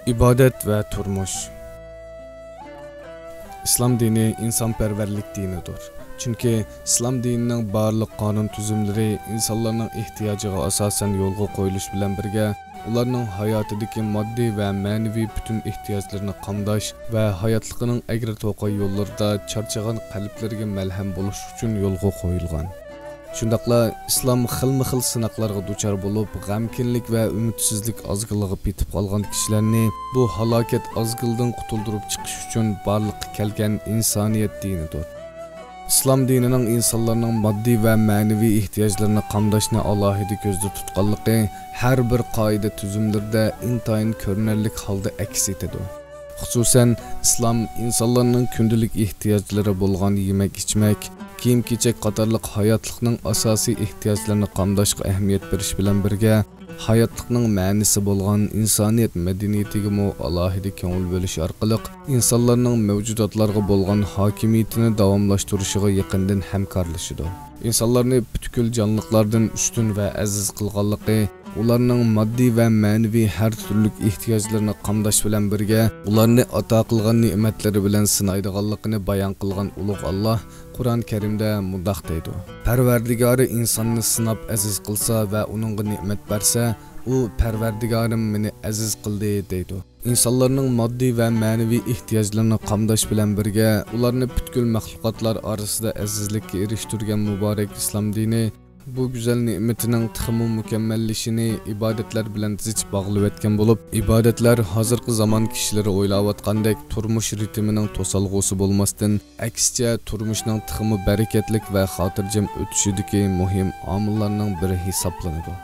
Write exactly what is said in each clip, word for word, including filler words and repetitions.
ئىبادەت ۋە تۇرمۇش. ئىسلام دىنى ئىنسانپەرۋەرلىك دىنىدۇر. چۈنكى ئىسلام دىنىنىڭ بارلىق قانۇن تۈزۈملىرى ئىنسانلارنىڭ ئېھتىياجىغا ئاساسەن يولغا قويۇلۇش بىلەن بىرگە، ئۇلارنىڭ ھاياتىدىكى ماددىي ۋە مەنىۋى پۈتۈن ئېھتىياجلىرىنى قامداش ۋە ھاياتلىقىنىڭ ئەگرى توقاي يوللىرىدا چارچىغان قەلبلىرىگە مەلھەم بولۇش ئۈچۈن يولغا قويۇلغان. شۇنداقلا ئىسلام خىلمۇ خىل سىناقلارغا دۇچار بولۇپ، غەمكىنلىك ۋە ئۈمىدسىزلىك ئازگىلىغا پېتىپ قالغان كىشىلەرنى بۇ ھالاكەت ئازگىلىدىن قۇتۇلدۇرۇپ چىقىش ئۈچۈن بارلىققا كەلگەن ئىنسانىيەت دىنىدۇر. ئىسلام دىنىنىڭ ئىنسانلارنىڭ ماددىي ۋە مەنىۋى ئېھتىياجلىرىنى قامداشنى ئالاھىدە كۆزدە تۇتقانلىقى ھەر بىر قائىدە تۈزۈملىرىدە ئىنتايىن كۆرۈنەرلىك ھالدا ئەكس ئېتىدۇ. خۇسۇسەن، ئىسلام ئىنسانلارنىڭ كۈندىلىك ئېھتىياجلىرى بولغان يېمەك-ئىچمەك، كىيىم-كېچەك قاتارلىق ھاياتلىقنىڭ ئاساسىي ئېھتىياجلىرىنى قامداشقا ئەھمىيەت بېرىش بىلەن بىرگە، ھاياتلىقنىڭ مەنىسى بولغان ئىنسانىيەت مەدەنىيىتىگىمۇ ئالاھىدە كۆڭۈل بۆلۈش ئارقىلىق، ئىنسانلارنىڭ مەۋجۇداتلارغا بولغان ھاكىمىيىتىنى داۋاملاشتۇرۇشىغا يېقىندىن ھەمكارلىشىدۇ. ئىنسانلارنى پۈتكۈل جانلىقلاردىن ئۈستۈن ۋە ئەزىز قىلغانلىقى، ئۇلارنىڭ ماددىي ۋە مەنىۋى ھەر تۈرلۈك ئېھتىياجلىرىنى قامداش بىلەن بىرگە، ئۇلارنى ئاتا قىلغان نېمەتلىرى بىلەن سىنايدىغانلىقىنى بايان قىلغان ئۇلۇغ ئاللاھ قۇرئان كەرىمدە مۇنداق دەيدۇ: «پەرۋەردىگارى ئىنساننى سىناپ ئەزىز قىلسا ۋە ئۇنىڭغا نېمەت بەرسە، ئۇ، پەرۋەردىگارىم مېنى ئەزىز قىلدى، دەيدۇ.» ئىنسانلارنىڭ ماددىي ۋە مەنىۋى ئېھتىياجلىرىنى قامداش بىلەن بىرگە، ئۇلارنى پۈتكۈل مەخلۇقاتلار ئارىسىدا ئەزىزلىككە ئېرىشتۈرگەن مۇبارەك ئىسلام دىنى بۇ گۈزەل نېمىتىنىڭ تېخىمۇ مۇكەممەللىشىنى ئىبادەتلەر بىلەن زىچ باغلىۋەتكەن بولۇپ، ئىبادەتلەر ھازىرقى زامان كىشىلىرى ئويلاۋاتقاندەك تۇرمۇش رىتىمىنىڭ توسالغۇسى بولماستىن، ئەكسىچە، تۇرمۇشنىڭ تېخىمۇ بەرىكەتلىك ۋە خاتىرجەم ئۆتۈشىدىكى مۇھىم ئامىللارنىڭ بىرى ھېسابلىنىدۇ.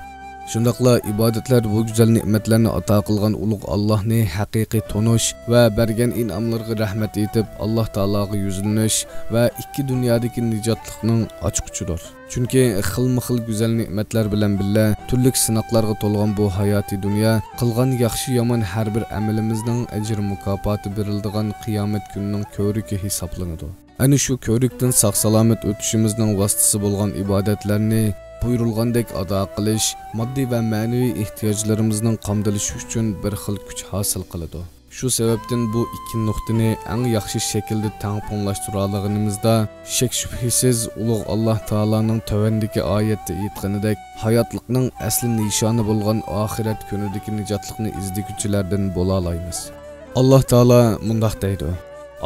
شۇنداقلا ئىبادەتلەر بۇ گۈزەل نېمەتلەرنى ئاتا قىلغان ئۇلۇغ ئاللاھنى ھەقىقىي تونۇش ۋە بەرگەن ئىنئاملىرىغا رەھمەت ئېيتىپ، ئاللاھ تائالاغا يۈزلىنىش ۋە ئىككى دۇنيادىكى نىجاتلىقنىڭ ئاچقۇچىدۇر. چۈنكى خىلمۇ خىل گۈزەل نېمەتلەر بىلەن بىللە، تۈرلۈك سىناقلارغا تولغان بۇ ھاياتىي دۇنيا، قىلغان ياخشى-يامان ھەر بىر ئەمىلىمىزنىڭ ئەجىر-مۇكاپاتى بېرىلىدىغان قىيامەت كۈنىنىڭ كۆۋرۈكى ھېسابلىنىدۇ. ئەنە شۇ كۆۋرۈكتىن ساق-سالامەت ئۆتۈشىمىزنىڭ ۋاسىتىسى بولغان ئىبادەتلەرنى بۇيرۇلغاندەك ئادا قىلىش، ماددىي ۋە مەنىۋى ئېھتىياجلىرىمىزنىڭ قامدىلىشى ئۈچۈن بىر خىل كۈچ ھاسىل قىلىدۇ. شۇ سەۋەبتىن بۇ ئىككى نۇقتىنى ئەڭ ياخشى شەكىلدە تەڭپۇڭلاشتۇرالىغىنىمىزدا، شەك-شۈبھىسىز ئۇلۇغ ئاللاھ تائالانىڭ تۆۋەندىكى ئايەتتە ئېيتقىنىدەك، ھاياتلىقنىڭ ئەسلى نىشانى بولغان ئاخىرەت كۈنىدىكى نىجاتلىقنى ئىزدىگۈچىلەردىن بولالايمىز. ئاللاھ تائالا مۇنداق دەيدۇ: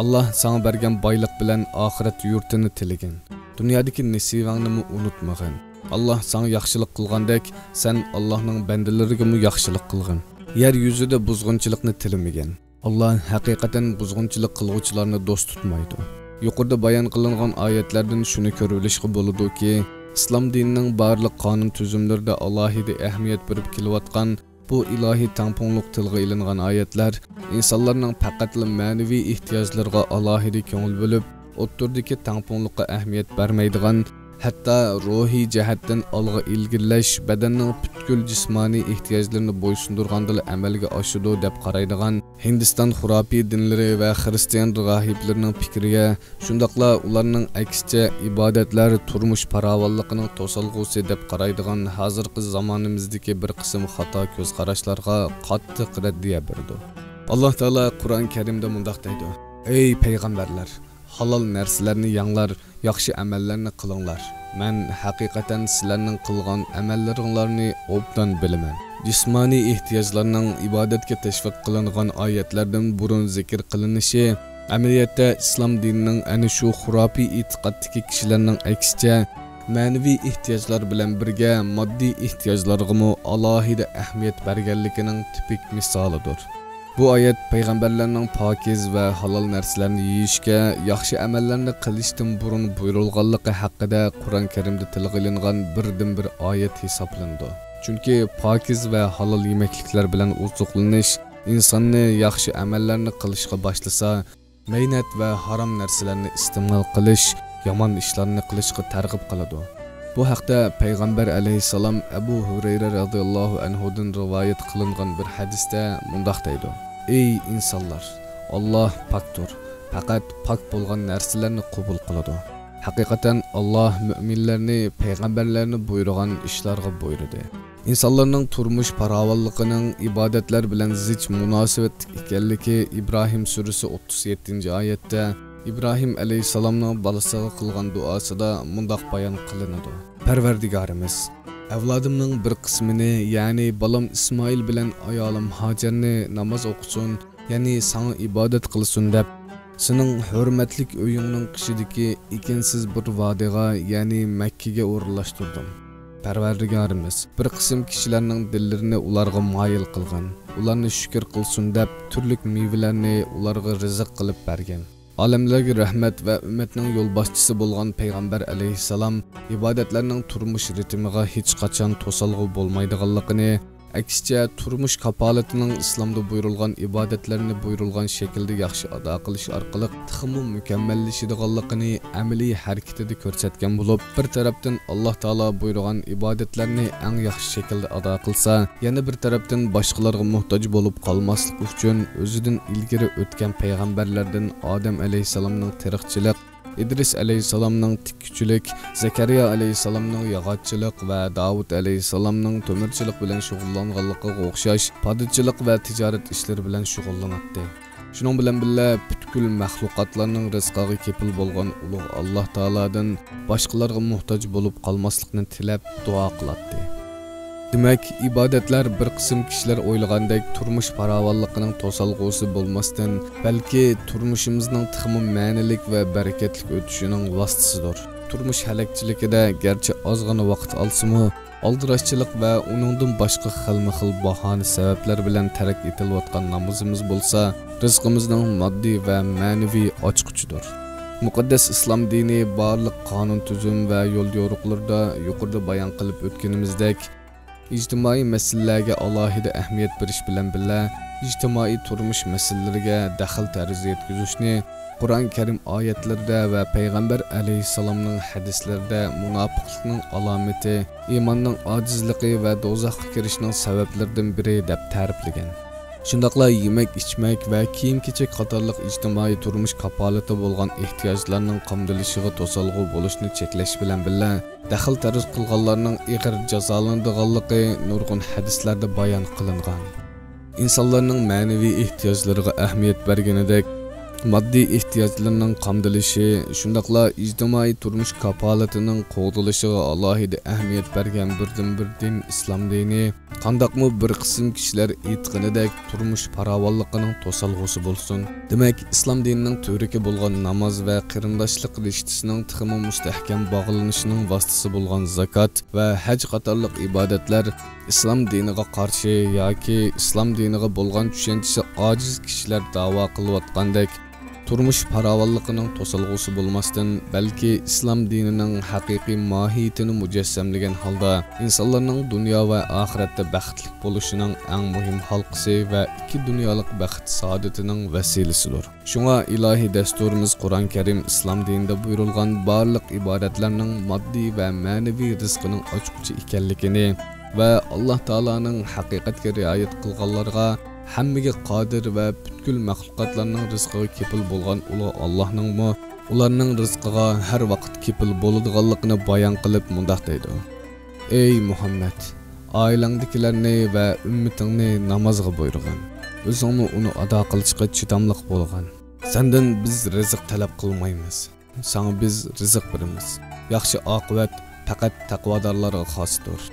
«ئاللاھ ساڭا بەرگەن بايلىق بىلەن ئاخىرەت يۇرتىنى تىلىگىن. دۇنيادىكى نېسىۋەڭنىمۇ ئۇنتۇمىغىن. ئاللاھ ساڭا ياخشىلىق قىلغاندەك، سەن ئاللاھنىڭ بەندىلىرىگىمۇ ياخشىلىق قىلغىن. يەر يۈزىدە بۇزغۇنچىلىقنى تىلىمىگىن. ئاللاھ ھەقىقەتەن بۇزغۇنچىلىق قىلغۇچىلارنى دوست تۇتمايدۇ.» يۇقىرىدا بايان قىلىنغان ئايەتلەردىن شۇنى كۆرۈۋېلىشقا بولىدۇكى، ئىسلام دىنىنىڭ بارلىق قانۇن تۈزۈملىرىدە ئالاھىدە ئەھمىيەت بېرىپ كېلىۋاتقان بۇ ئىلاھىي تەڭپۇڭلۇق تىلغا ئېلىنغان ئايەتلەر ئىنسانلارنىڭ پەقەتلا مەنىۋى ئېھتىياجلىرىغا ئالاھىدە كۆڭۈل بۆلۈپ، ئوتتۇرىدىكى تەڭپۇڭلۇققا ئەھمىيەت بەرمەيدىغان، ھەتتا روھىي جەھەتتىن ئالغا ئىلگىرىلەش، بەدەننىڭ پۈتكۈل جىسمانىي ئېھتىياجلىرىنى بويسۇندۇرغاندىلا ئەمەلگە ئاشىدۇ دەپ قارايدىغان ھىندىستان خۇراپىي دىنلىرى ۋە خىرىستىيان راھىبلىرىنىڭ پىكرىگە، شۇنداقلا ئۇلارنىڭ ئەكسىچە ئىبادەتلەر تۇرمۇش پاراۋانلىقىنىڭ توسالغۇسى دەپ قارايدىغان ھازىرقى زامانىمىزدىكى بىر قىسىم خاتا كۆز قاراشلارغا قاتتىق رەددىيە بېرىدۇ. ئاللاھ تائالا قۇرئان كەرىمدە مۇنداق دەيدۇ: «ئەي پەيغەمبەرلەر! ھالال نەرسىلەرنى يەڭلار، ياخشى ئەمەللەرنى قىلىڭلار. مەن ھەقىقەتەن سىلەرنىڭ قىلغان ئەمەللىرىڭلارنى ئوبدان بىلىمەن.» جىسمانىي ئېھتىياجلارنىڭ ئىبادەتكە تەشۋىق قىلىنغان ئايەتلەردىن بۇرۇن زىكىر قىلىنىشى، ئەمەلىيەتتە ئىسلام دىنىنىڭ ئەنە شۇ خۇراپىي ئېتىقادتىكى كىشىلەرنىڭ ئەكسىچە، مەنىۋى ئېھتىياجلار بىلەن بىرگە ماددىي ئېھتىياجلارغىمۇ ئالاھىدە ئەھمىيەت بەرگەنلىكىنىڭ تىپىك مىسالىدۇر. بۇ ئايەت پەيغەمبەرلەرنىڭ پاكىز ۋە ھالال نەرسىلەرنى يېيىشكە، ياخشى ئەمەللەرنى قىلىشتىن بۇرۇن بۇيرۇلغانلىقى ھەققىدە قۇرئان كەرىمدە تىلغا ئېلىنغان بىردىنبىر ئايەت ھېسابلىنىدۇ. چۈنكى پاكىز ۋە ھالال يېمەكلىكلەر بىلەن ئوزۇقلىنىش ئىنساننى ياخشى ئەمەللەرنى قىلىشقا باشلىسا، مەينەت ۋە ھارام نەرسىلەرنى ئىستېمال قىلىش يامان ئىشلارنى قىلىشقا تەرغىب قىلىدۇ. بۇ ھەقتە پەيغەمبەر ئەلەيھىسسالام ئەبۇ ھۇرەيرە رەزىياللاھۇ ئەنھۇدىن رىۋايەت قىلىنغان بىر ھەدىستە مۇنداق دەيدۇ: «ئەي ئىنسانلار! ئاللاھ پاكتۇر، پەقەت پاك بولغان نەرسىلەرنى قوبۇل قىلىدۇ. ھەقىقەتەن ئاللاھ مۆمىنلەرنى پەيغەمبەرلەرنى بۇيرۇغان ئىشلارغا بۇيرۇدى.» ئىنسانلارنىڭ تۇرمۇش پاراۋانلىقىنىڭ ئىبادەتلەر بىلەن زىچ مۇناسىۋەتلىك ئىكەنلىكى ئىبراھىم سۈرىسى ئوتتۇز يەتتىنچى ئايەتتە ئىبراھىم ئەلەيھىسسالامنىڭ بالىسىغا قىلغان دۇئاسىدا مۇنداق بايان قىلىنىدۇ: پەرۋەردىگارىمىز، ئەۋلادىمنىڭ بىر قىسمىنى، يەنى بالام ئىسمائىل بىلەن ئايالىم ھاجەرنى ناماز ئوقۇسۇن، يەنى ساڭا ئىبادەت قىلسۇن دەپ، سېنىڭ ھۆرمەتلىك ئۆيۈڭنىڭ قېشىدىكى ئېكىنسىز بىر ۋادىغا، يەنى مەككىگە ئورۇنلاشتۇردۇم. پەرۋەردىگارىمىز، بىر قىسىم كىشىلەرنىڭ دىللىرىنى ئۇلارغا مايىل قىلغىن، ئۇلارنى شۈكۈر قىلسۇن دەپ، تۈرلۈك مېۋىلەرنى ئۇلارغا رىزىق قىلىپ بەرگىن. ئالەملەرگە رەھمەت ۋە ئۈممەتنىڭ يولباشچىسى بولغان پەيغەمبەر ئەلەيھىسسالام ئىبادەتلەرنىڭ تۇرمۇش رىتىمىغا ھېچقاچان توسالغۇ بولمايدىغانلىقىنى، ئەكسىچە، تۇرمۇش كاپالىتىنىڭ ئىسلامدا بۇيرۇلغان ئىبادەتلەرنى بۇيرۇلغان شەكىلدە ياخشى ئادا قىلىش ئارقىلىق تېخىمۇ مۇكەممەللىشىدىغانلىقىنى ئەمەلىي ھەرىكىتىدە كۆرسەتكەن بولۇپ، بىر تەرەپتىن، ئاللا تائالا بۇيرۇغان ئىبادەتلەرنى ئەڭ ياخشى شەكىلدە ئادا قىلسا، يەنە بىر تەرەپتىن، باشقىلارغا موھتاج بولۇپ قالماسلىق ئۈچۈن، ئۆزىدىن ئىلگىرى ئۆتكەن پەيغەمبەرلەردىن ئادەم ئەلەيھىسسالامنىڭ تېرىقچىلىق، ئىدرىس ئەلەيھىسسالامنىڭ تىككۈچىلىك، زەكەرىيا ئەلەيھىسسالامنىڭ ياغاچچىلىق ۋە داۋۇت ئەلەيھىسسالامنىڭ تۆمۈرچىلىق بىلەن شۇغۇللانغانلىقىغا ئوخشاش، پادىچىلىق ۋە تىجارەت ئىشلىرى بىلەن شۇغۇللىناتتى. شۇنىڭ بىلەن بىللە، پۈتكۈل مەخلۇقاتلارنىڭ رىزقىغا كېپىل بولغان ئۇلۇغ ئاللا تائالادىن باشقىلارغا موھتاج بولۇپ قالماسلىقنى تىلەپ، دۇئا قىلاتتى. دېمەك، ئىبادەتلەر بىر قىسىم كىشىلەر ئويلىغاندەك تۇرمۇش پاراۋانلىقىنىڭ توسالغۇسى بولماستىن، بەلكى تۇرمۇشىمىزنىڭ تېخىمۇ مەنىلىك ۋە بەرىكەتلىك ئۆتۈشىنىڭ ۋاسىتىسىدۇر. تۇرمۇش ھەلەكچىلىكىدە گەرچە ئازغىنا ۋاقىت ئالسىمۇ، ئالدىراشچىلىق ۋە ئۇنىڭدىن باشقا خىلمۇ خىل باھانە سەۋەبلەر بىلەن تەرك ئېتىلىۋاتقان نامىزىمىز بولسا، رىزقىمىزنىڭ ماددىي ۋە مەنىۋى ئاچقۇچىدۇر. مۇقەددەس ئىسلام دىنى بارلىق قانۇن تۈزۈم ۋە يول يورۇقلىرىدا يۇقىرىدا بايان قىلىپ ئۆتكىنىمىزدەك، ئىجتىمائىي مەسىلىلەرگە ئالاھىدە ئەھمىيەت بېرىش بىلەن بىللە، ئىجتىمائىي تۇرمۇش مەسىلىلىرىگە دەخلى تەرۇز يەتكۈزۈشنى قۇرئان كەرىم ئايەتلىرىدە ۋە پەيغەمبەر ئەلەيھىسسالامنىڭ ھەدىسلىرىدە مۇناپىقلىقنىڭ ئالامىتى، ئىماننىڭ ئاجىزلىقى ۋە دوزاخقا كىرىشنىڭ سەۋەبلىرىدىن بىرى دەپ تەرىپلىگەن. شۇنداقلا يېمەك-ئىچمەك ۋە كىيىم-كېچەك قاتارلىق ئىجتىمائىي تۇرمۇش كاپالىتى بولغان ئېھتىياجلارنىڭ قامدىلىشىغا توسالغۇ بولۇشنى چەكلەش بىلەن بىللە، دەخلى تەرۇز قىلغانلارنىڭ ئېغىر جازالىنىدىغانلىقى نۇرغۇن ھەدىسلەردە بايان قىلىنغان. ئىنسانلارنىڭ مەنىۋى ئېھتىياجلىرىغا ئەھمىيەت بەرگىنىدەك، ماددىي ئېھتىياجلىرىنىڭ قامدىلىشى، شۇنداقلا ئىجتىمائىي تۇرمۇش كاپالىتىنىڭ قوغدىلىشىغا ئالاھىدە ئەھمىيەت بەرگەن بىردىنبىر دىن ئىسلام دىنى، قانداقمۇ بىر قىسىم كىشىلەر ئېيتقىنىدەك تۇرمۇش پاراۋانلىقىنىڭ توسالغۇسى بولسۇن. دېمەك، ئىسلام دىنىنىڭ تۈۋرۈكى بولغان ناماز ۋە قېرىنداشلىق رىشتىسىنىڭ تېخىمۇ مۇستەھكەم باغلىنىشىنىڭ ۋاسىتىسى بولغان زاكات ۋە ھەج قاتارلىق ئىبادەتلەر ئىسلام دىنىغا قارشى ياكى ئىسلام دىنىغا بولغان چۈشەنچىسى ئاجىز كىشىلەر دەۋا قىلىۋاتقاندەك، تۇرمۇش پاراۋانلىقىنىڭ توسالغۇسى بولماستىن، بەلكى ئىسلام دىنىنىڭ ھەقىقىي ماھىيىتىنى مۇجەسسەملىگەن ھالدا، ئىنسانلارنىڭ دۇنيا ۋە ئاخىرەتتە بەختلىك بولۇشىنىڭ ئەڭ مۇھىم ھالقىسى ۋە ئىككى دۇنيالىق بەخت سائادىتىنىڭ ۋەسىلىسىدۇر. شۇڭا ئىلاھىي دەستۇرىمىز قۇرئان كەرىم ئىسلام دىنىدا بۇيرۇلغان بارلىق ئىبادەتلەرنىڭ ماددىي ۋە مەنىۋى رىزقىنىڭ ئاچقۇچى ئىكەنلىكىنى ۋە ئاللا تائالانىڭ ھەقىقەتكە رىئايەت قىلغانلارغا ھەممىگە قادىر ۋە پۈتكۈل مەخلۇقاتلارنىڭ رىزقىغا كېپىل بولغان ئۇلۇغ ئاللانىڭمۇ ئۇلارنىڭ رىزقىغا ھەر ۋاقىت كېپىل بولىدىغانلىقىنى بايان قىلىپ مۇنداق دەيدۇ: ئەي مۇھەممەد! ئائىلەڭدىكىلەرنى ۋە ئۈممىتىڭنى نامازغا بۇيرۇغىن. ئۆزۈڭمۇ ئۇنى ئادا قىلىشقا چىداملىق بولغىن. سەندىن بىز رىزىق تەلەپ قىلمايمىز. ساڭا بىز رىزىق بېرىمىز. ياخشى ئاقىۋەت پەقەت تەقۋادارلارغا خاستۇر.